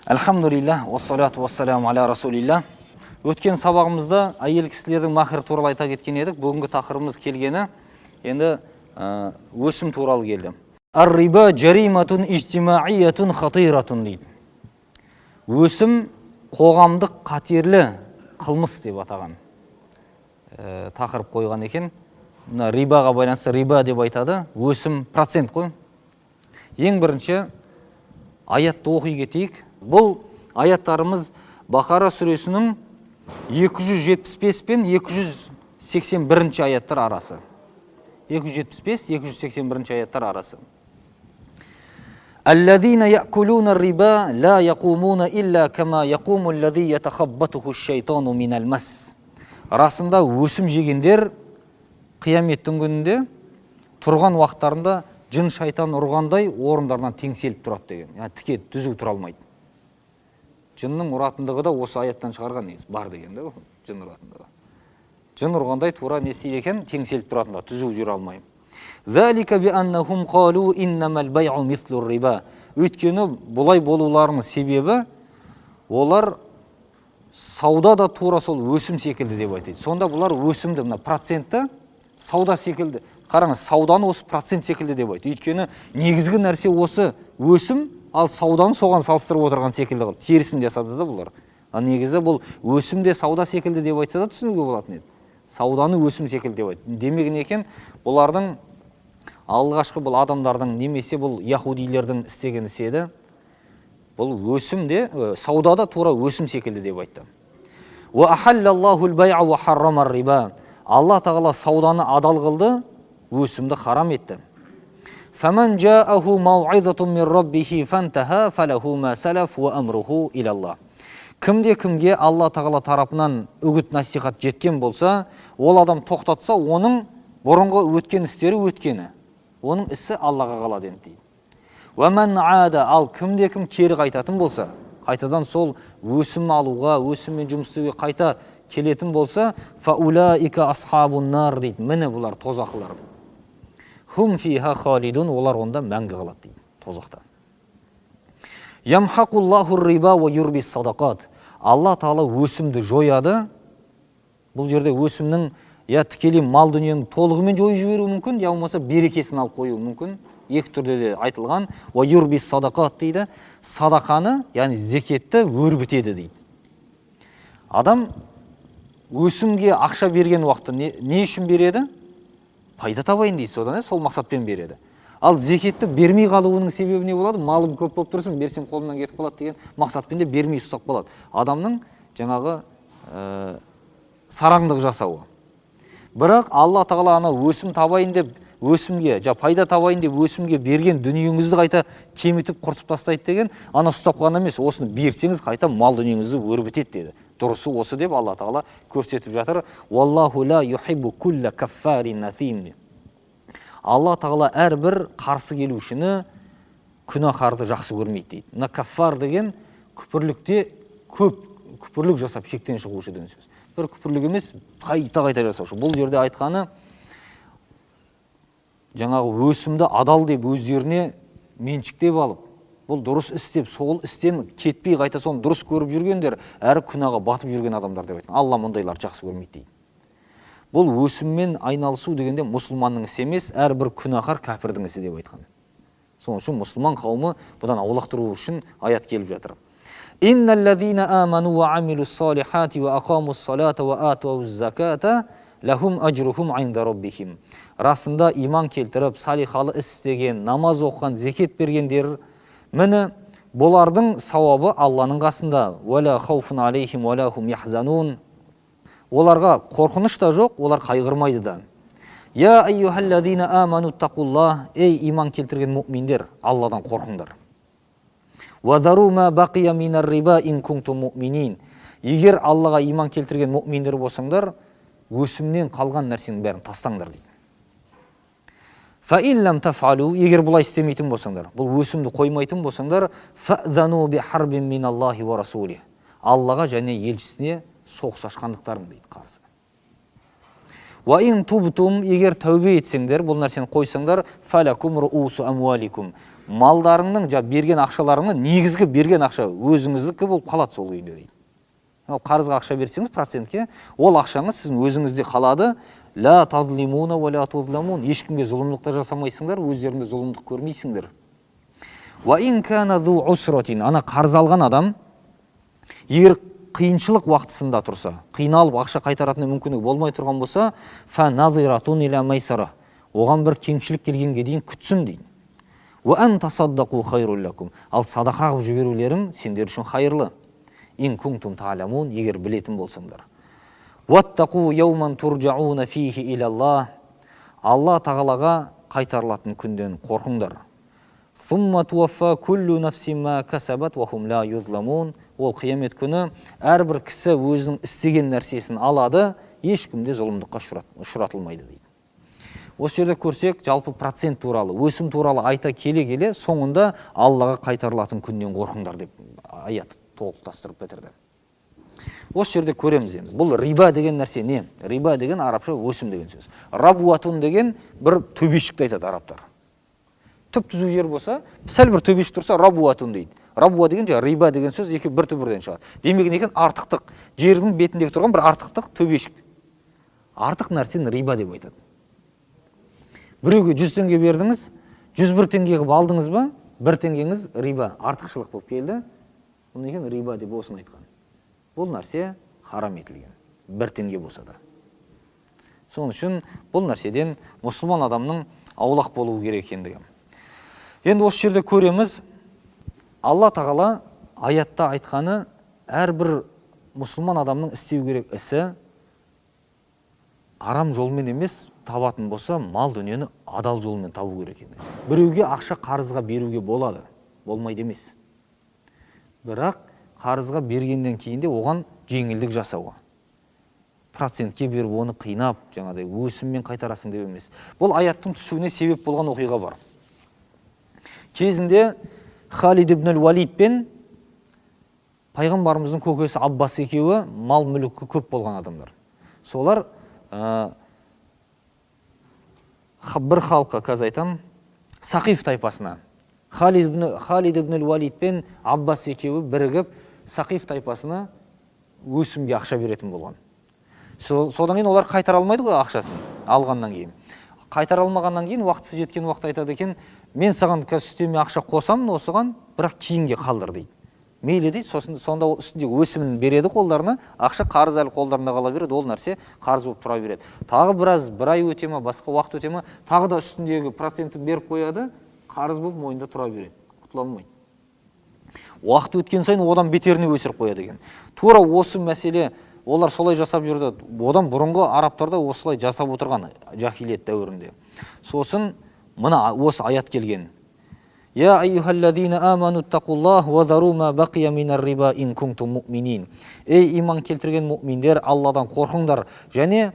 Альхамдулилля, уассалату уассаламу аля расулилля. Өткен сабағымызда әйел кісілердің махры туралы айта кеткен едік. Бүгінгі тақырыбымыз келгені енді өсім туралы келді. Ар-риба жариматун ижтимаиятун хатиратун дейді. Өсім қоғамдық қатерлі қылмыс деп атаған. Тақырып қойған екен. Мына рибаға байланысты риба деп айтады. Өсім процент қой. Ең бірінші аятты оқи кетейік. Бұл аяттарымыз Бақара сүресінің 275 пен 281 аяттар арасы. 275-281 аяттар арасы. الذين يأكلون الربا لا يقومون إلا كما يقوم الذي يتخبطه الشيطان من المس. Расында өсім жегендер қияметтің күнінде тұрған уақыттарында жын шайтан ұрғандай орындарынан теңселіп тұрады деген. Яғни тіке түзу тұра алмайды. Жынның ұратындығы да осы аяттан шығарған негізі бар деген да, жын ұратындығы. Жын ұрғандай тура не істейді екен? Теңселіп тұратындар, түзу жүре алмай. ذَلِكَ بِأَنَّهُمْ قَالُوا إِنَّمَا الْبَيْعُ مِثْلُ الرِّبَا. Өйткені бұлай болуларының себебі олар сауда да тура сол өсім секілді деп айтады. Сонда бұлар өсімді, мына процентті сауда секілді. Қараңыз, сауданы осы процент секілді деп айтты. Өйткені негізгі нәрсе осы өсім, ал сауданы соған салыстырып отырған секілді қылды. Терісін жасады да бұлар. Ал негізі бұл өсім де сауда секілді деп айтса да түсінуге болатын еді. Сауданы өсім секілді деп айтты. Демек не екен? Бұлардың алғашқы бұл адамдардың немесе бұл яхудилердің істеген ісі еді. Бұл өсім де, сауда да тура өсім секілді деп айтты. Уа ахаллаллахул бай'a уа харрамар риба. Алла тағала сауданы адал қылды, өсімді харам етті. Фаман жааху мауизатун мин раббихи фантаха фалаху ма салаф уа амруху илаллах. Кімде кімге Алла тағала тарапынан үгіт насихат жеткен болса, ол адам тоқтатса, оның бұрынғы өткен істері өткені. Оның ісі Аллаға қалады енді дейді. Уа ман аада, ал кімде кім кері қайтатын болса, қайтадан сол өсім алуға, өсіммен жұмыс істеуге қайта келетін болса, фаулаика асхабун нар дейді. Міне бұлар тозақылар. Хум фиха халидун, олар онда мәңгі қалады дейді, тозақта. Ямхақуллаху риба уа юрби садақат. Алла тағала өсімді жояды. Бұл жерде өсімнің я тікелей мал дүниенің толығымен жойып жіберуі мүмкін, я болмаса берекесін алып қоюы мүмкін. Екі түрде де айтылған. Уа юрби садақат дейді. Садақаны, яғни зекетті өрбітеді дейді. Адам өсімге ақша берген уақытта не үшін береді? Пайда табайын дейді содан, сол мақсатпен береді. Ал зекетті бермей қалуының себебі не болады? Малым көп болып тұрсын, берсем қолымнан кетіп қалады деген мақсатпен де бермей ұстап қалады. Адамның жаңағы сараңдық жасауы. Бірақ Алла тағала ана өсім табайын деп, өсімге, пайда табайын деп өсімге берген дүниеңізді қайта кемітіп құртып тастайды деген, ана ұстап қалған емес, осыны берсеңіз қайта мал дүниеңізді өрбітеді деді. Дұрысы осы деп Алла тағала көрсетіп жатыр. Уаллаху ла юхиббу кулла каффарин насим деп. Алла тағала әрбір қарсы келушіні, күнәһарды жақсы көрмейді дейді. Мына каффар деген күпірлікте көп күпірлік жасап шектен шығушы деген сөз. Бір күпірлік емес, қайта-қайта жасаушы. Бұл жерде айтқаны жаңағы өсімді адал деп өздеріне меншіктеп алып, бұл дұрыс іс деп сол істен кетпей қайта соны дұрыс көріп жүргендер, әрі күнәға батып жүрген адамдар деп айтқан. Алла мұндайларды жақсы көрмейді дейді. Бұл өсіммен айналысу дегенде мұсылманның ісі емес, әрбір күнәһар кәпірдің ісі деп айтқан. Сол үшін мұсылман қауымы бұдан аулақ тұру үшін аят келіп жатыр. Инналлазина аману уа амилус салихати уа ақамус салата уа атауз заката лахум ажрухум инда раббихим. Расында иман келтіріп, салихалы іс істеген, намаз оқыған, зекет бергендер, міне бұлардың сауабы Алланың қасында. Уа ла хауфун алейхим уа ла хум яхзанун. Оларға қорқыныш та жоқ, олар қайғырмайды да. Я айюхаллазина аману тақуллах, ей иман келтірген мүминдер, Алладан қорқыңдар. Уа зару ма бақия минар риба ин кунтум муъминин. Егер Аллаға иман келтірген мүминдер болсаңдар, өсімнен қалған нәрсенің бәрін тастаңдар дейді. Фа ин лам тафалу, егер бұлай істемейтін болсаңдар, бұл өсімді қоймайтын болсаңдар, фазану би харбин миналлахи ва расулих. Аллаға және елшісіне соғыс ашқандықтарың дейді қарсы. Уа ин тубтум, егер тәубе етсеңдер, бұл нәрсені қойсаңдар, фалакум руусу амуаликум. Малдарыңның, берген ақшаларыңның негізгі берген ақша өзіңіздікі болып қалады сол күйінде дейді. Қарызға ақша берсеңіз процентке, ол ақшаңыз сіздің өзіңізде қалады. Ла тазлимуна уа ла тузламун. Ешкімге зұлымдық та жасамайсыңдар, өздеріңде зұлымдық көрмейсіңдер. Уа ин кана зу усратин. Ана қарыз алған адам егер қиыншылық уақытысында тұрса, қиналып ақша қайтаратын мүмкіндігі болмай тұрған болса, фа назиратун иля майсара. Оған бір кеңшілік келгенге дейін күтсін дейді. Уа ан тасаддақу хайрул лакум. Ал садақа қылып жіберулерің сендер үшін хайырлы. Ин кунтум та'ламун, егер білетін болсаңдар. Уаттақу яуман туржауна фихи илаллах. Алла тағалаға қайтарылатын күнден қорқыңдар. Сумма туаффа куллу нафсин ма касабат ва хум ла юзламун. Ол қиямет күні әрбір кісі өзінің істеген нәрсесін алады, ешкім де зұлымдыққа ұшыратылмайды дейді. Осы жерде көрсек, жалпы процент туралы, өсім туралы айта келе-келе соңында Аллаға қайтарылатын күннен қорқыңдар деп аят толықтастырып бітірді. Осы жерде көреміз енді. Бұл риба деген нәрсе не? Риба деген арабша өсім деген сөз. Рабуатун деген бір төбешікті айтады арабтар. Түп түзу жер болса, сәл бір төбешік тұрса рабуатун дейді. Рабуа деген жаңа риба деген сөз екі бір түбірден шығады. Демек не екен? Артықтық. Жердің бетіндегі тұрған бір артықтық төбешік. Артық нәрсені риба деп айтады. Біреуге 100 теңге бердіңіз, 101 теңге қылып алдыңыз ба, 1 теңгеңіз риба, артықшылық болып келді. Бұл не екен? Риба деп осыны айтқан. Бұл нәрсе харам етілген, 1 теңге болса да. Сол үшін бұл нәрседен мұсылман адамның аулақ болуы керек екендігі. Енді осы жерде көреміз, Алла тағала аятта айтқаны, әрбір мұсылман адамның істеу керек ісі арам жолмен емес, табатын болса, мал дүниені адал жолмен табу керек екен. Біреуге ақша қарызға беруге болады, болмайды емес. Бірақ қарызға бергеннен кейін де оған жеңілдік жасауға. Процентке беріп, оны қинап, жаңағыдай өсіммен қайтарасың деп емес. Бұл аяттың түсуіне себеп болған оқиға бар. Кезінде Халид ибн Уалид пен пайғамбарымыздың көкесі Аббас екеуі мал мүлкі көп болған адамдар. Солар бір халыққа, қазір айтам, Сақиф тайпасына, Халид ибн Уалид пен Аббас екеуі бірігіп Сақиф тайпасына өсімге ақша беретін болған. Содан кейін олар қайтара алмайды ғой ақшасын алғаннан кейін. Қайтара алмағаннан кейін уақытысы жеткен уақытта айтады екен, мен саған қазір үстеме ақша қосамын осыған, бірақ кейінге қалдыр дейді. Мейлі дейді, сосын сонда ол үстіндегі өсімін береді қолдарына, ақша қарыз әлі қолдарында қала береді, ол нәрсе қарыз болып тұра береді. Тағы біраз, бір ай өте ма, басқа уақыт өте ма, тағы да үстіндегі процентін беріп қояды, қарыз болып мойнында тұра береді, құтыла алмайды. Уақыт өткен сайын одан бетеріне өсіріп қояды екен. Тура осы мәселе, олар солай жасап жүрді. Одан бұрынғы арабтар да осылай жасап отырған жахилиет дәуірінде. Сосын мына осы аят келген. Я айюхаллазина аману ттақуллах уа зару ма бақия минар риба ин кунтум муъминин. Ей иман келтірген муъминдер, Алладан қорқыңдар және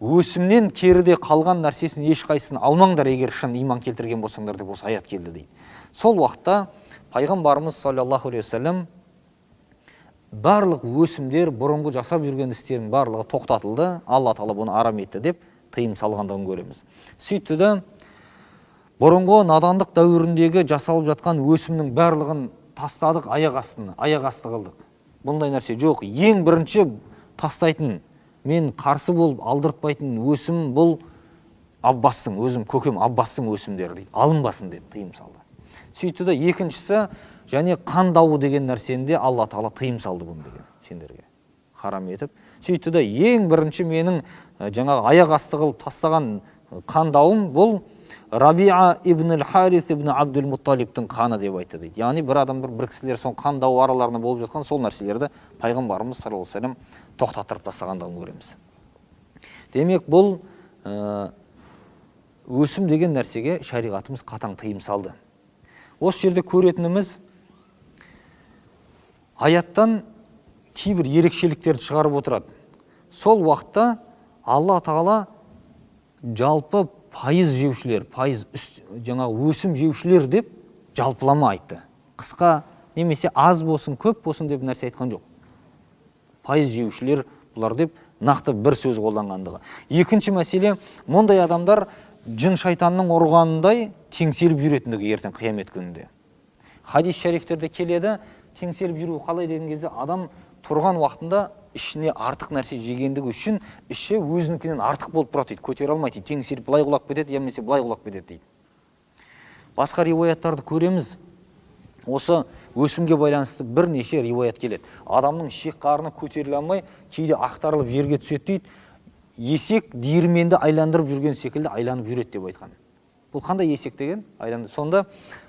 өсімнен керіде қалған нәрсесін ешқайсысын алмаңдар, егер шын иман келтірген болсаңдар деп осы аят келді дейді. Сол уақытта пайғамбарымыз саллаллаху алейхи уассалам барлық өсімдер, бұрынғы жасап жүрген істердің барлығы тоқтатылды, Алла тағала бұны арам етті деп тыйым салғандығын көреміз. Сөйтті де бұрынғы надандық дәуіріндегі жасалып жатқан өсімнің барлығын тастадық, аяқ астына, аяқ асты қылдық. Бұндай нәрсе жоқ. Ең бірінші тастайтын, мен қарсы болып алдыртпайтын өсім бұл Аббастың, өзім көкем Аббастың өсімдері дейді, алынбасын деп тыйым салды. Сөйтті де екіншісі, және қан дауы деген нәрсені де Алла тағала тыйым салды бұны деген сендерге харам етіп. Сөйтті де ең бірінші менің жаңағы аяқ асты қылып тастаған қан дауым бұл Рабиа ибн Харис ибн Абдул Мутталибтің қаны деп айтты дейді. Яғни бір адам, бір кісілер сол қан дауы араларында болып жатқан сол нәрселерді пайғамбарымыз саллаллаху алейхи вассалам тоқтаттырып тастағандығын көреміз. Демек бұл өсім деген нәрсеге шариғатымыз қатаң тыйым салды. Осы жерде көретініміз, аяттан кейбір ерекшеліктерді шығарып отырады. Сол уақытта Алла тағала жалпы пайыз жеушілер, пайыз жаңағы өсім жеушілер деп жалпылама айтты. Қысқа немесе аз болсын, көп болсын деп нәрсе айтқан жоқ. Пайыз жеушілер бұлар деп нақты бір сөз қолданғандығы. Екінші мәселе, мұндай адамдар жын шайтанның ұрғанындай теңселіп жүретіндігі ертең қиямет күнінде. Хадис шарифтерде келеді, теңселіп жүру қалай деген кезде адам тұрған уақытында ішіне артық нәрсе жегендігі үшін іші өзінікінен артық болып тұрады дейді, көтере алмайды дейді, теңселіп былай құлап кетеді, я болмаса былай құлап кетеді дейді. Басқа риуаяттарды көреміз. Осы өсімге байланысты бірнеше риуаят келеді. Адамның ішек қарны көтеріле алмай, кейде ақтарылып жерге түседі дейді. Есек диірменді айландырып жүрген секілді айланып жүреді деп айтқан. Бұл қандай есек деген? Айланды. Сонда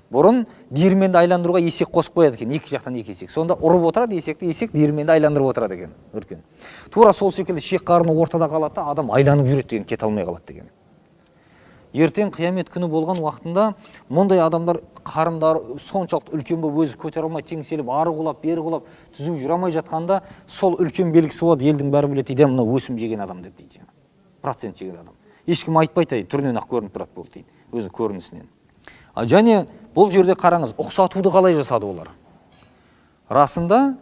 бұрын диірменді айландыруға есек қосып қояды екен, екі жақтан екі есек. Сонда ұрып отырады есекті, есек диірменді айландырып отырады екен үлкен. Тура сол секілді ішек қарны ортада қалады да, адам айланып жүреді деген, кете алмай қалады деген. Ертең қиямет күні болған уақытында мұндай адамдар қарындары соншалықты үлкен болып өзі көтере алмай теңселіп, ары құлап, бері құлап, түзу жүре алмай жатқанда сол үлкен белгісі болады, елдің бәрі біледі дейді, мынау өсім жеген адам деп дейді. Процент жеген адам. Ешкім айтпайды, түрінен ақ көрініп тұрады болды дейді, өзінің көрінісінен. Және бұл жерде қараңыз, ұқсатуды қалай жасады олар? Расында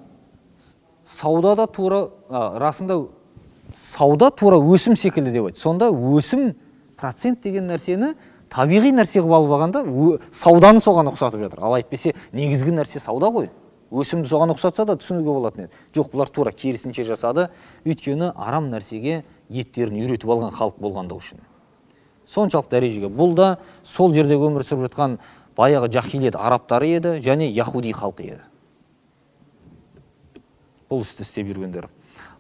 сауда да тура, расында сауда тура өсім секілді деп айтты. Сонда өсім процент деген нәрсені табиғи нәрсе қылып алып алғанда, сауданы соған ұқсатып жатыр. Ал әйтпесе негізгі нәрсе сауда ғой. Өсімді соған ұқсатса да түсінуге болатын еді. Жоқ, бұлар тура керісінше жасады. Өйткені арам нәрсеге еттерін үйретіп алған халық болғандығы үшін. Соншалық дәрежеге. Бұл да сол жерде өмір сүріп жатқан баяғы жахилиет арабтары еді және яхуди халқы еді. Бұл істі істеп жүргендер.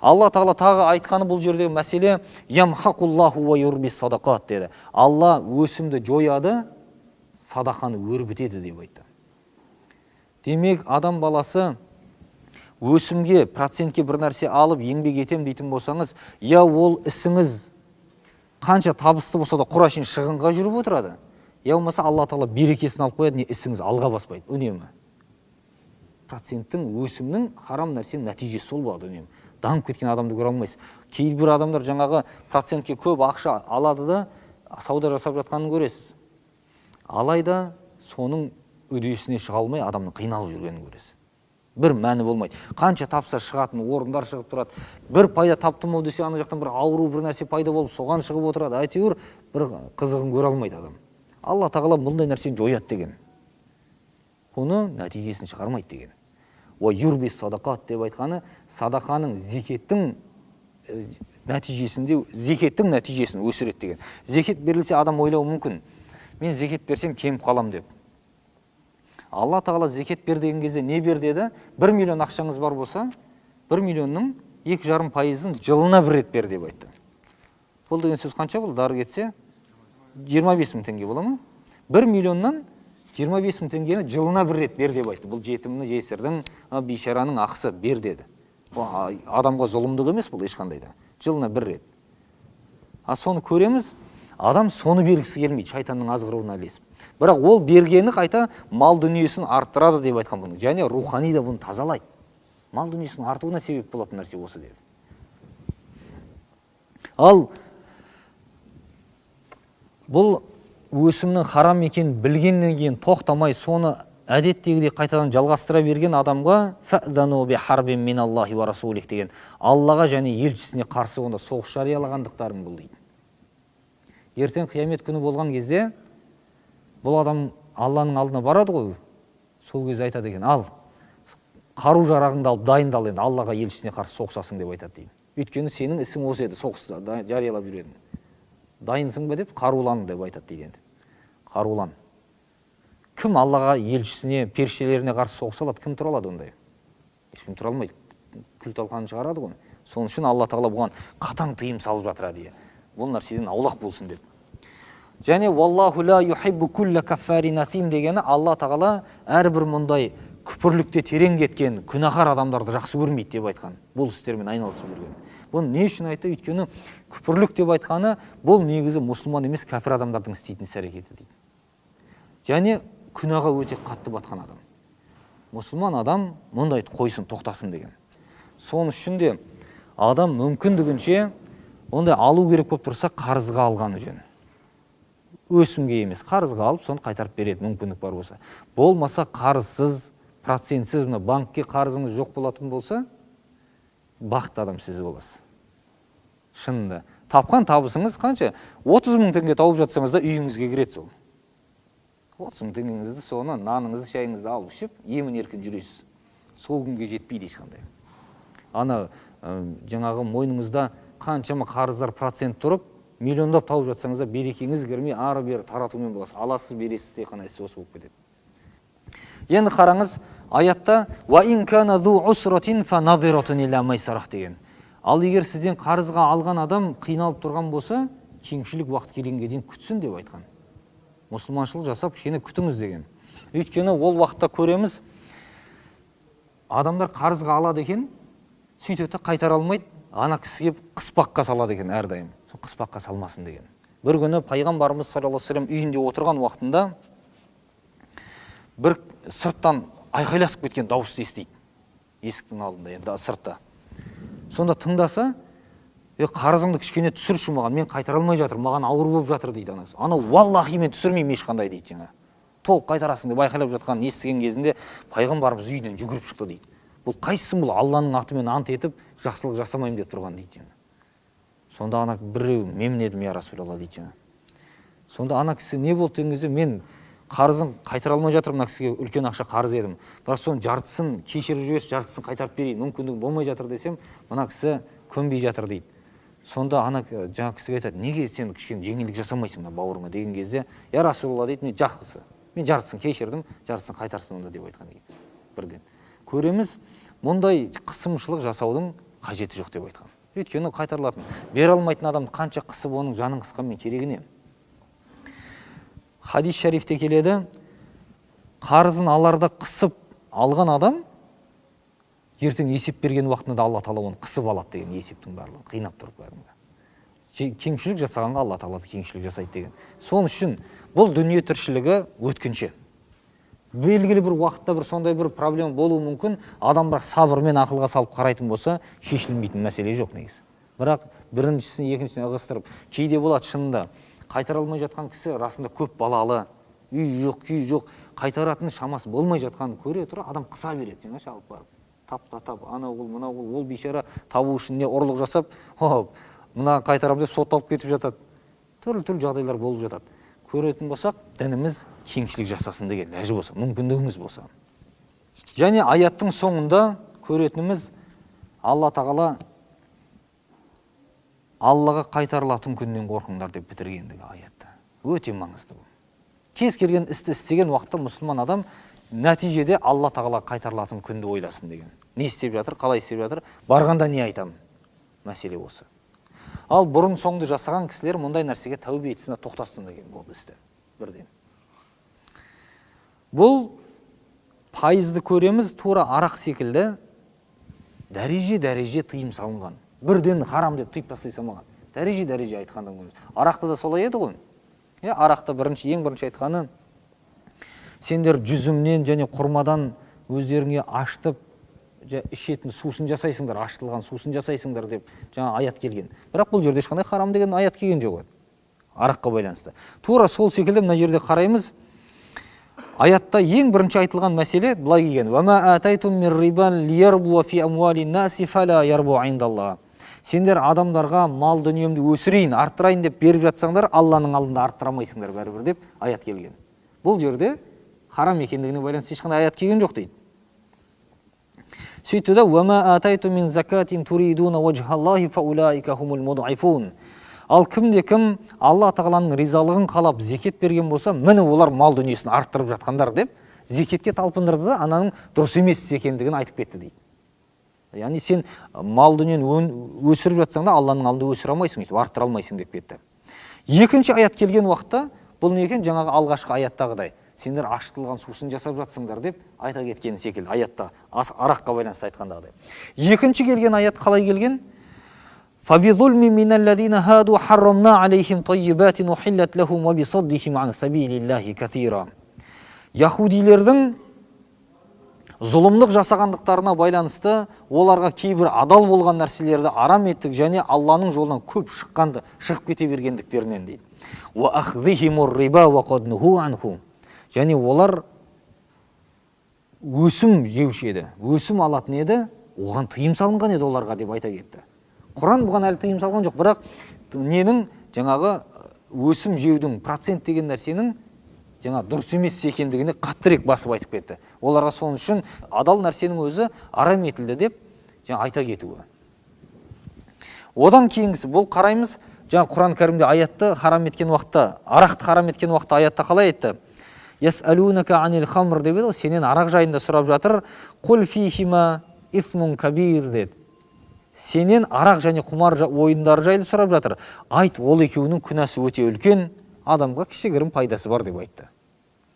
Алла тағала тағы айтқаны бұл жердегі мәселе ямхақуллаху ва юрби садақат деді. Алла өсімді жояды, садақаны өрбітеді деп айтты. Демек, адам баласы өсімге, процентке бір нәрсе алып еңбек етем дейтін болсаңыз, я ол ісіңіз қанша табысты болса да құр әшейін шығынға жүріп отырады, я болмаса Алла тағала берекесін алып қояды, не ісіңіз алға баспайды үнемі. Проценттің, өсімнің харам нәрсенің нәтижесі сол болады үнемі. Дамып кеткен адамды көре алмайсыз. Кейбір адамдар жаңағы процентке көп ақша алады да сауда жасап жатқанын көресіз. Алайда соның үдесіне шыға алмай адамның қиналып жүргенін көресіз. Бір мәні болмайды. Қанша тапса шығатын орындар шығып тұрады. Бір пайда таптым ау десе, ана жақтан бір ауру бір нәрсе пайда болып, соған шығып отырады. Әйтеуір бір қызығын көре алмайды адам. Алла тағала бұндай нәрсені жояды деген. Бұны нәтижесін шығармайды деген. Уа юрби садақат деп айтқаны садақаның, зекеттің нәтижесінде, зекеттің нәтижесін өсіреді деген. Зекет берілсе адам ойлауы мүмкін, мен зекет берсем кеміп қалам деп. Алла тағала зекет бер деген кезде не бер деді? 1 миллион ақшаңыз бар болса, 1 миллионның 2,5%-ын жылына бір рет бер деп айтты. Бұл деген сөз қанша бұл? Дары кетсе 25 мың теңге бола ма? 1 миллионнан 25 мың теңгені жылына бір рет бер деп айтты. Бұл жетімні, жесірдің, бейшараның ақысы бер деді. Бұл адамға зұлымдық емес бұл ешқандай да. Жылына бір рет. А соны көреміз, адам соны бергісі келмейді, шайтанның азғыруына ілесіп. Бірақ ол бергені қайта мал дүниесін арттырады деп айтқан бұны. Және рухани да бұны тазалайды. Мал дүниесінің артуына себеп болатын нәрсе осы деді. Ал бұл өсімнің харам екенін білгеннен кейін тоқтамай соны әдеттегідей қайтадан жалғастыра берген адамға фәзану би харбин миналлахи ва расулих деген, Аллаға және елшісіне қарсы онда соғыс жариялағандықтарың бұл дейді. Ертең қиямет күні болған кезде бұл адам Алланың алдына барады ғой, сол кезде айтады екен, ал қару жарағыңды алып дайындал енді, Аллаға елшісіне қарсы соғысасың деп айтады дейді. Өйткені сенің ісің осы еді, соғыс жариялап жүр едің. Дайынсың ба деп қарулан деп айтады дейді енді. Қарулан. Кім Аллаға, елшісіне, періштелеріне қарсы соғыса алады, кім тұра алады ондай? Ешкім тұра алмайды. Күл талқанын шығарады ғой. Сол үшін Алла тағала бұған қатаң тыйым салып жатыр әдейі. Бұл нәрседен аулақ болсын деп. Және уаллаху ла юхиббу кулла каффарин асим дегені Алла тағала әрбір мұндай күпірлікте терең кеткен күнәһар адамдарды жақсы көрмейді деп айтқан. Бұл істермен айналысып жүрген. Бұны не үшін айтты? Өйткені күпірлік деп айтқаны бұл негізі мұсылман емес кәпір адамдардың істейтін іс әрекеті дейді. Және күнәға өте қатты батқан адам. Мұсылман адам мұндайды қойсын, тоқтасын деген. Соның үшін де адам мүмкіндігінше ондай алу керек болып тұрса қарызға алғаны жөн. Өсімге емес, қарызға алып соны қайтарып береді мүмкіндік бар болса. Болмаса қарызсыз, процентсіз, мына банкке қарызыңыз жоқ болатын болса, бақытты адам сіз боласыз. Шынында Тапқан табысыңыз қанша? 30 мың теңге тауып жатсаңыз да үйіңізге кіреді сол. 30 мың теңгеңізді, соны наныңызды, шайыңызды алып ішіп, емін еркін жүресіз. Сол күнге жетпейді ешқандай. Ана жаңағы мойныңызда қаншама қарыздар, процент тұрып, миллиондап тауып жатсаңыз да берекеңіз кірмей, ары бері таратумен боласыз. Аласыз, бересіз, тек қана іс осы болып кетеді. Енді қараңыз, аятта «Уа ин кана зу усратин фа назиратун иля майсарах» деген. Ал егер сізден қарызға алған адам қиналып тұрған болса, кеңшілік уақыт келгенге дейін күтсін деп айтқан. Мұсылманшылық жасап кішкене күтіңіз деген. Өйткені ол уақытта көреміз, адамдар қарызға алады екен, сөйтеді қайтара алмайды, ана кісі келіп қыспаққа салады екен әрдайым. Сол қыспаққа салмасын деген. Бір күні пайғамбарымыз саллаллаху алейхи вассалам үйінде отырған уақытында бір сырттан айқайласып кеткен дауысты естиді. Есіктің алдында, енді сыртта. Сонда тыңдаса, қарызыңды кішкене түсірші маған, мен қайтара алмай жатырмын, маған ауыр болып жатыр дейді анасы. Анау валлахи мен түсірмеймін ешқандай дейді жаңа. Толық қайтарасың деп айқайлап жатқанын естіген кезінде пайғамбарымыз үйінен жүгіріп шықты дейді. Бұл қайсысы, бұл Алланың атымен ант етіп жақсылық жасамаймын деп тұрған дейді жаңа. Сонда ана біреу мен едім, я Расулалла дейді жаңа. Сонда ана кісі не болды деген кезде, мен қарызын қайтара алмай жатырмын, мына кісіге үлкен ақша қарыз едім, бірақ соның жартысын кешіріп жіберші, жартысын қайтарып берейін, мүмкіндігім болмай жатыр десем, мына кісі көнбей жатыр дейді. Сонда ана жаңа кісіге айтады, неге сен кішкене жеңілдік жасамайсың мына бауырыңа деген кезде, я Расулалла дейді, мен жақсы, мен жартысын кешірдім, жартысын қайтарсын онда деп айтқан екен. Бірден көреміз, мұндай қысымшылық жасаудың қажеті жоқ деп айтқан. Өйткені қайтарылатын, бере алмайтын адамды қанша қысып, оның жанын қысқанмен керегі не? Хадис шарифте келеді, қарызын аларда қысып алған адам ертең есеп берген уақытында да Алла тағала оны қысып алады деген, есептің барлығын қинап тұрып кәдімгі. Кеңшілік жасағанға Алла тағала да кеңшілік жасайды деген. Сол үшін бұл дүние тіршілігі өткінші. Белгілі бір уақытта бір сондай бір проблема болуы мүмкін, адам бірақ сабырмен ақылға салып қарайтын болса, шешілмейтін мәселе жоқ негізі. Бірақ біріншісін екіншісін ығыстырып, кейде болады шынында қайтара алмай жатқан кісі расында көп балалы, үй жоқ, күй жоқ, қайтаратын шамасы болмай жатқанын көре тұра адам қыса береді жаңа алып барып. Тап та тап, анау қыл, мынау қыл, ол бейшара табу үшін не ұрлық жасап, хоп, мына қайтарамын деп сотталып кетіп жатады. Түрлі-түрлі жағдайлар болып жатады. Көретін болсақ, дініміз кеңшілік жасасын деген, ләжі болса, мүмкіндігіңіз болса. Және аяттың соңында көретініміз, Алла тағала Аллаға қайтарылатын күннен қорқыңдар деп бітіргендігі аятты. Өте маңызды бұл. Кез келген істі істеген уақытта мұсылман адам нәтижеде Алла тағала қайтарылатын күнді ойласын деген. Не істеп жатыр, қалай істеп жатыр, барғанда не айтамын? Мәселе осы. Ал бұрын соңды жасаған кісілер мұндай нәрсеге тәубе етсін, тоқтасын деген болды істі бірден. Бұл пайызды көреміз, тура арақ секілді дәреже-дәреже тыйым салынған. Бірден харам деп тыйып тастай салмаған. Дәреже-дәреже айтқандан көреміз. Арақта да солай еді ғой. Иә, арақта ең бірінші айтқаны, сендер жүзімнен және құрмадан өздеріңе ашытып ішетін сусын жасайсыңдар, ашытылған сусын жасайсыңдар деп жаңа аят келген. Бірақ бұл жерде ешқандай харам деген аят келген жоқ еді араққа байланысты. Тура сол секілді мына жерде қараймыз, аятта ең бірінші айтылған мәселе былай келген: «Уа атайтум мин рибан лиярбуа фи амуалин наси фала ярбу индаллах». Сендер адамдарға мал дүниемді өсірейін, арттырайын деп беріп жатсаңдар, Алланың алдында арттыра алмайсыңдар бәрібір деп аят келген. Бұл жерде харам екендігіне байланысты ешқандай аят келген жоқ дейді. Сөйтті да, «Уа атайтум мин закатин туридуна ваджхаллахи фаулаика хумул мудъифун». Ал кімде кім Алла тағаланың ризалығын қалап зекет берген болса, міне олар мал дүниесін арттырып жатқандар деп зекетке талпындырды да, ананың дұрыс емес екендігін айтып кетті дейді. Яғни сен мал дүниені өсіріп жатсаң да, Алланың алдында өсіре алмайсың, өйтіп арттыра алмайсың деп кетті. Екінші аят келген уақытта бұл не екен? Жаңағы алғашқы аяттағыдай сендер ашытылған сусын жасап жатсыңдар деп айта кеткен секілді аятта араққа байланысты айтқандағыдай. Екінші келген аят қалай келген? فَبِظُلْمٍ مِّنَ الَّذِينَ هَادُوا حَرَّمْنَا عَلَيْهِمْ طَيِّبَاتٍ أُحِلَّتْ لَهُمْ وَبِصَدِّهِمْ عَنْ سَبِيلِ اللَّهِ كَثِيرًا. Яһудилердің зұлымдық жасағандықтарына байланысты оларға кейбір адал болған нәрселерді арам еттік және Алланың жолынан көп шыққанды, шығып кете бергендіктерінен дейді. Уа ахзихимур риба уа қад нуху анху. Және олар өсім жеуші еді, өсім алатын еді, оған тыйым салынған еді оларға деп айта кетті. Құран бұған әлі тыйым салған жоқ, бірақ Ненің жаңағы өсім жеудің, процент деген нәрсенің жаңа дұрыс емес екендігіне қаттырақ басып айтып кетті. Оларға соның үшін адал нәрсенің өзі арам етілді деп жаңа айта кетуі. Одан кейінгісі бұл қараймыз, жаңа Құран кәрімде аятты харам еткен уақытта, арақты харам еткен уақытта аятта қалай айтты? Ясалунака анил хамр деп еді ғой, сенен арақ жайында сұрап жатыр. Құл фихима исмун кабир деді. Сенен арақ және құмар ойындары жайлы сұрап жатыр. Айт, ол екеуінің күнәсі өте үлкен, адамға кішігірім пайдасы бар деп айтты.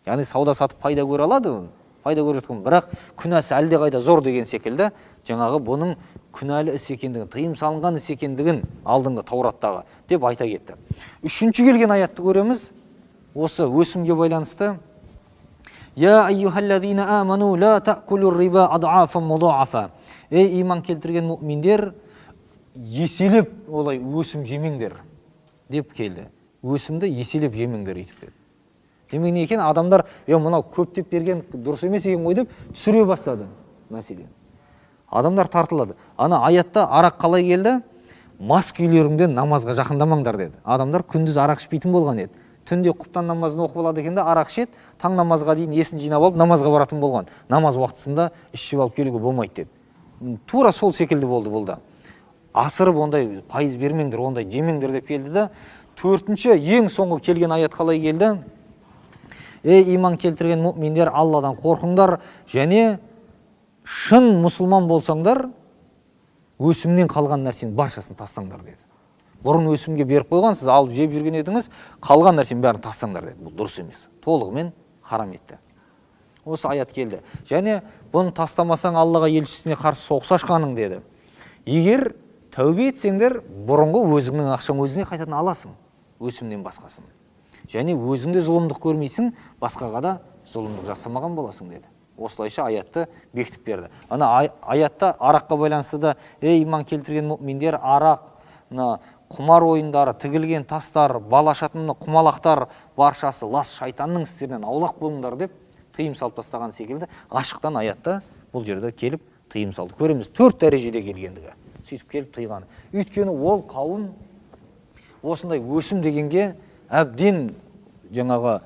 Яғни сауда сатып пайда көре алады, пайда көріп жатқан, бірақ күнәсі әлдеқайда зор деген секілді, жаңағы бұның күнәлі іс екендігін, тыйым салынған іс екендігін алдыңғы Таураттағы деп айта кетті. Үшінші келген аятты көреміз, осы өсімге байланысты. Я айюхаллазина аману ла таъкулур риба адаафан мудаафа. Ей, иман келтірген мүминдер, еселеп олай өсім жемеңдер деп келді. Өсімді еселеп жемеңдер өйтіп деді. Демек не екен, адамдар, мынау көптеп берген дұрыс емес екен ғой деп түсіре бастады мәселен. Адамдар тартылады. Ана аятта арақ қалай келді? Мас күйлеріңде намазға жақындамаңдар деді. Адамдар күндіз арақ ішпейтін болған еді. Түнде құптан намазын оқып алады екен де, арақ ішеді, таң намазға дейін есін жинап алып намазға баратын болған. Намаз уақытысында ішіп алып келуге болмайды деп. Тура сол секілді болды бұл да. Асырып ондай пайыз бермеңдер, ондай жемеңдер деп келді да. Төртінші, ең соңғы келген аят қалай келді? Ей, иман келтірген мүминдер, Алладан қорқыңдар және шын мұсылман болсаңдар, өсімнен қалған нәрсенің баршасын тастаңдар деді. Бұрын өсімге беріп қойған, сіз алып жеп жүрген едіңіз, қалған нәрсенің бәрін тастаңдар деді. Бұл дұрыс емес. Толығымен харам етті. Осы аят келді. Және бұны тастамасаң Аллаға, елшісіне қарсы соғыс ашқаның деді. Егер тәубе етсеңдер, бұрынғы өзіңнің ақшаң өзіңе қайтадан аласың, өсімнен басқасын. Және өзің де зұлымдық көрмейсің, басқаға да зұлымдық жасамаған боласың деді. Осылайша аятты бекітіп берді. Ана аятта араққа байланысты да, ей, иман келтірген мүминдер, арақ, мына құмар ойындары, тігілген тастар, бал ашатын мына құмалақтар баршасы лас шайтанның істерінен аулақ болыңдар деп тыйым салып тастаған секілді ашықтан аятта бұл жерде келіп тыйым салды. Көреміз төрт дәрежеде келгендігі. Сөйтіп келіп тыйғаны. Өйткені ол қауым осындай өсім дегенге әбден жаңағы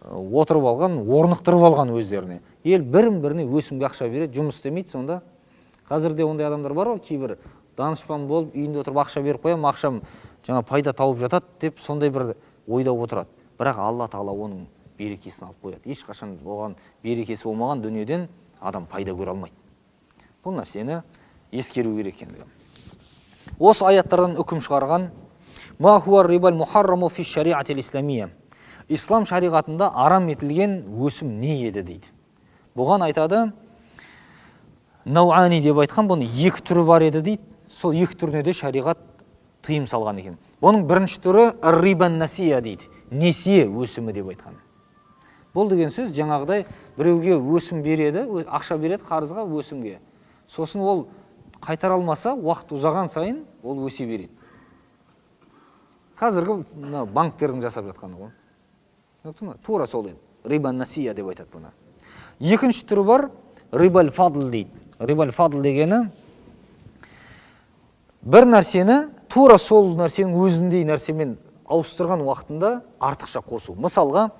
отырып алған, орнықтырып алған өздеріне. Ел бірін-біріне өсімге ақша береді, жұмыс істемейді сонда. Қазір де ондай адамдар бар ғой, кейбір данышпан болып үйінде отырып ақша беріп қоямын, ақшам жаңа пайда тауып жатады деп сондай бір ойда отырады. Бірақ Алла тағала оның берекесін алып қояды. Ешқашан оған берекесі болмаған дүниеден адам пайда көре алмайды. Бұл нәрсені ескеру керек екендігі. Осы аяттардан үкім шығарған Ма хуа рибал мухарраму фи шариатил исламия. Ислам шариғатында арам етілген өсім не еді дейді. Бұған айтады, науани деп айтқан, бұның екі түрі бар еді дейді. Сол екі түріне де шариғат тыйым салған екен. Бұның бірінші түрі рибан насия дейді. Несие өсімі деп айтқан. Бұл деген сөз жаңағыдай біреуге өсім береді, ақша береді қарызға өсімге. Сосын ол қайтара алмаса, уақыт ұзаған сайын ол өсе береді. Қазіргі мына банктердің жасап жатқаны ғой. Түсінікті ме? Тура сол еді. Рибан насия деп айтады бұны. Екінші түрі бар, рибал фадл дейді. Рибал фадл дегені бір нәрсені тура сол нәрсенің өзіндей нәрсемен ауыстырған уақытында артықша қосу. Мысалға,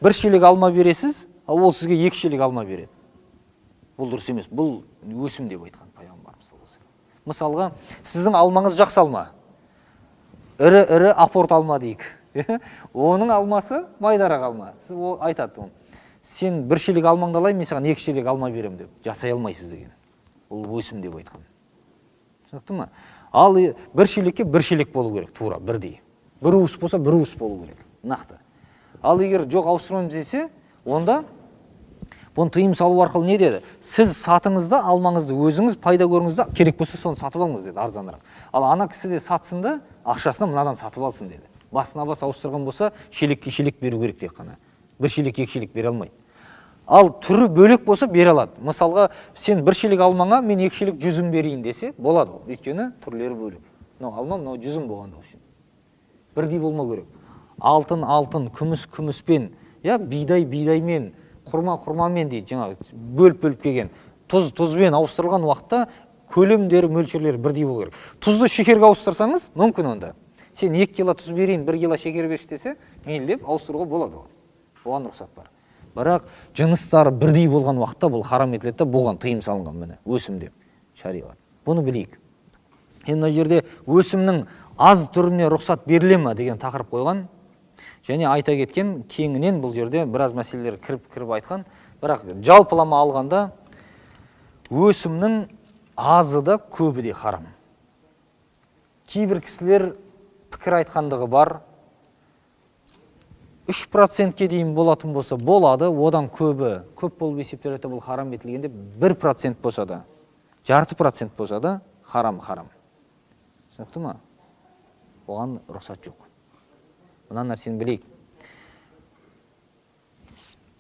бір шелек алма бересіз, ал ол сізге екі шелек алма береді. Бұл дұрыс емес, бұл өсім деп айтқан пайғамбарымыз саллаллаху алейхи вассалам. Мысалға, сіздің алмаңыз жақсы алма, ірі-ірі апорт алма дейік. Оның алмасы майдарақ алма. Сіз ол айтады оны. Сен бір шелек алмаңды алайын, мен саған екі шелек алма беремін деп. Жасай алмайсыз деген. Ол өсім деп айтқан. Түсінікті ме? Ал бір шелекке бір шелек болу керек, тура, бірдей. Бір уыс болса, бір уыс болу керек, нақты. Ал егер жоқ ауыстырмаймыз десе, онда бұны тыйым салу арқылы не деді? Сіз сатыңыз да, алмаңызды өзіңіз пайда көріңіз да, керек болса соны сатып алыңыз деді арзанырақ. Ал ана кісі де сатсын да, ақшасына мынадан сатып алсын деді. Басына бас ауыстырған болса, шелекке шелек беру керек тек қана. Бір шелек, екі шелек бере алмайды. Ал түрі бөлек болса бере алады. Мысалға, сен бір шелек алмаңа, мен екі шелек жүзім берейін десе, болады ол. Өйткені түрлері бөлек. Мынау алма, мынау жүзім болғандығы үшін. Бірдей болмау керек. Алтын, алтын, күміс, күміспен, я, бидай, бидаймен, құрма, құрмамен дейді, жаңағы бөліп-бөліп келген. Тұз, тұзбен ауыстырылған уақытта көлемдері, мөлшерлері бірдей болу керек. Тұзды шекерге ауыстырсаңыз, мүмкін онда. Сен 2 кило тұз берейін, 1 кило шекер берші десе, мейлі деп ауыстыруға болады оған. Оған рұқсат бар. Бірақ жыныстары бірдей болған уақытта бұл харам етіледі, бұған тыйым салынған, міне, өсім деп шариғат. Бұны білейік. Енді мына жерде өсімнің аз түріне рұқсат беріле ме деген тақырып қойған. Және айта кеткен кеңінен бұл жерде біраз мәселелер кіріп айтқан. Бірақ жалпылама алғанда өсімнің азы да көбі де харам. Кейбір кісілер пікір айтқандығы бар. 3%-ке дейін болатын болса болады, одан көбі көп болып есептеледі, бұл харам етілгенде 1% болса да, 0,5% болса да харам. Түсінікті ма? Оған рұқсат жоқ. Мына нәрсені білейік.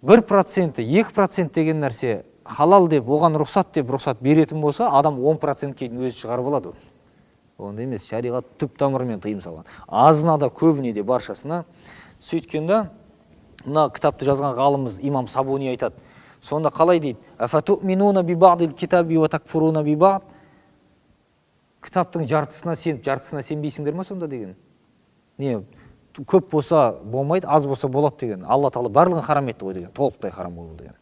1%, 2% деген нәрсе халал деп, оған рұқсат деп рұқсат беретін болса, адам 10%-ке дейін өзі шығарып алады. Онда емес, шариғат түп тамырымен тыйым салған. Азына да, көбіне де, баршасына. Сөйткенде мына кітапты жазған ғалымымыз имам Сабуни айтады. Сонда қалай дейді? Афату'минуна би бa'дил китаби ва такфуруна би бa'д. Кітаптың жартысына сеніп, жартысына сенбейсіңдер ма сонда деген? Не, көп болса болмайды, аз болса болады деген. Алла тағала барлығын харам етті ғой деген, толықтай харам ғой бұл деген.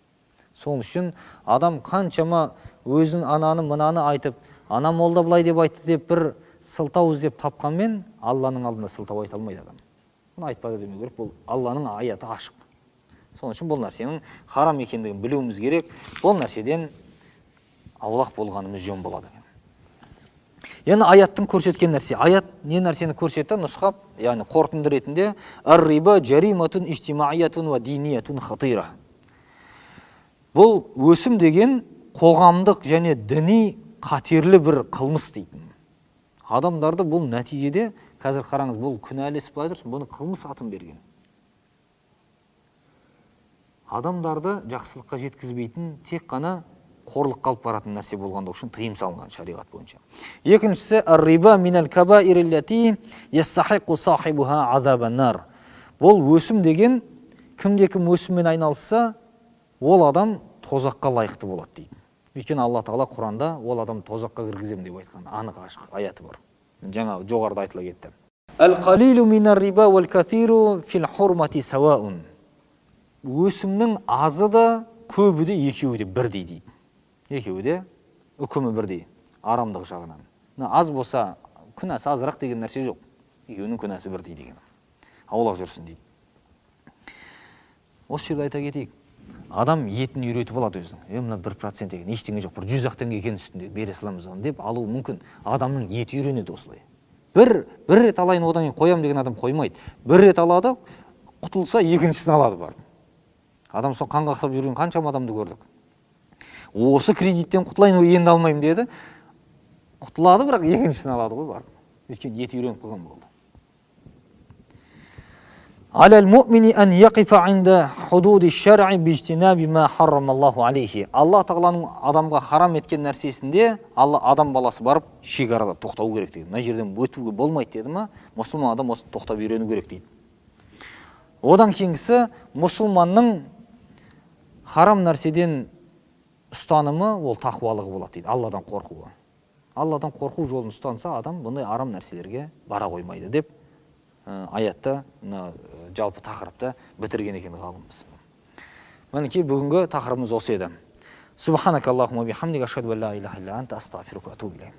Сол үшін адам қаншама өзін ананы мынаны айтып, ана молда былай деп айтты деп бір сылтау іздеп тапқанмен, Алланың алдында сылтау айта алмайды адам. Бұны айтпады демеу керек, бұл Алланың аяты ашық. Сол үшін бұл нәрсенің харам екендігін білуіміз керек. Бұл нәрседен аулақ болғанымыз жөн болады. Енді аяттың көрсеткен нәрсе, аят не нәрсені көрсетті? Нұсқап, яғни қорытынды ретінде, ар-риба жариматун ижтимаиятун ва диниятун хатира. Бұл өсім деген қоғамдық және діни қатерлі бір қылмыс дейтін. Адамдарды бұл нәтижеде, қазір қараңыз, бұл күнәлі іс былай тұрсын, бұны қылмыс атын берген. Адамдарды жақсылыққа жеткізбейтін, тек қана қорлыққа алып баратын нәрсе болғандығы үшін тыйым салынған шариғат бойынша. Екіншісі, ар-риба минал кабаири ллати ястахиқу сахибуха азабан нар. Бұл өсім деген, кімде кім өсіммен айналысса, ол адам тозаққа лайықты болады дейді. Өйткені Алла тағала Құранда ол адам тозаққа кіргіземін деп айтқан анық ашық аяты бар. Жаңа жоғарыда айтыла кетті. Әл-қалилу минар риба уәл-кәсиру фил хурмати сауаун. Өсімнің азы да көбі де екеуі де бірдей дейді. Екеуі де үкімі бірдей, арамдық жағынан. Мына аз болса күнәсі азырақ деген нәрсе жоқ. Екеуінің күнәсі бірдей деген. Аулақ жүрсін дейді. Осы жерде айта кетейік. Адам етін үйретіп алады өзінің. Мына 1% деген ештеңе жоқ, бір 100-ақ теңге екен үстінде, бере саламыз оны деп алуы мүмкін. Адамның еті үйренеді осылай. Бір рет алайын, одан кейін қоям деген адам қоймайды. Бір рет алады, құтылса екіншісін алады барып. Адам сол қан қақсап жүрген қаншама адамды көрдік. Осы кредиттен құтылайын, енді алмаймын деді. Құтылады, бірақ екіншісін алады ғой барып. Өйткені еті үйреніп қойған болды. Алал муъмини ан яқифа инда худуди шар'i биджтинаби ма харрамаллаху алейхи. Алла тағаланың адамға харам еткен нәрсесінде Алла адам баласы барып шекарада тоқтау керек деген. Мына жерден өтуге болмайды деді ма, мұсылман адам осы тоқтап үйрену керек дейді. Одан кейінгісі, мұсылманның харам нәрседен ұстанымы ол тақуалығы болады дейді, Алладан қорқуы. Алладан қорқу жолын ұстанса, адам бұндай арам нәрселерге бара қоймайды деп аятта мына жалпы тақырыпты бітірген екен ғалымымыз. Мінекей бүгінгі тақырыбымыз осы еді. Субханакаллахумма бихамдика ашхаду ан ла илаха илля анта астағфирука ва атубу илейк.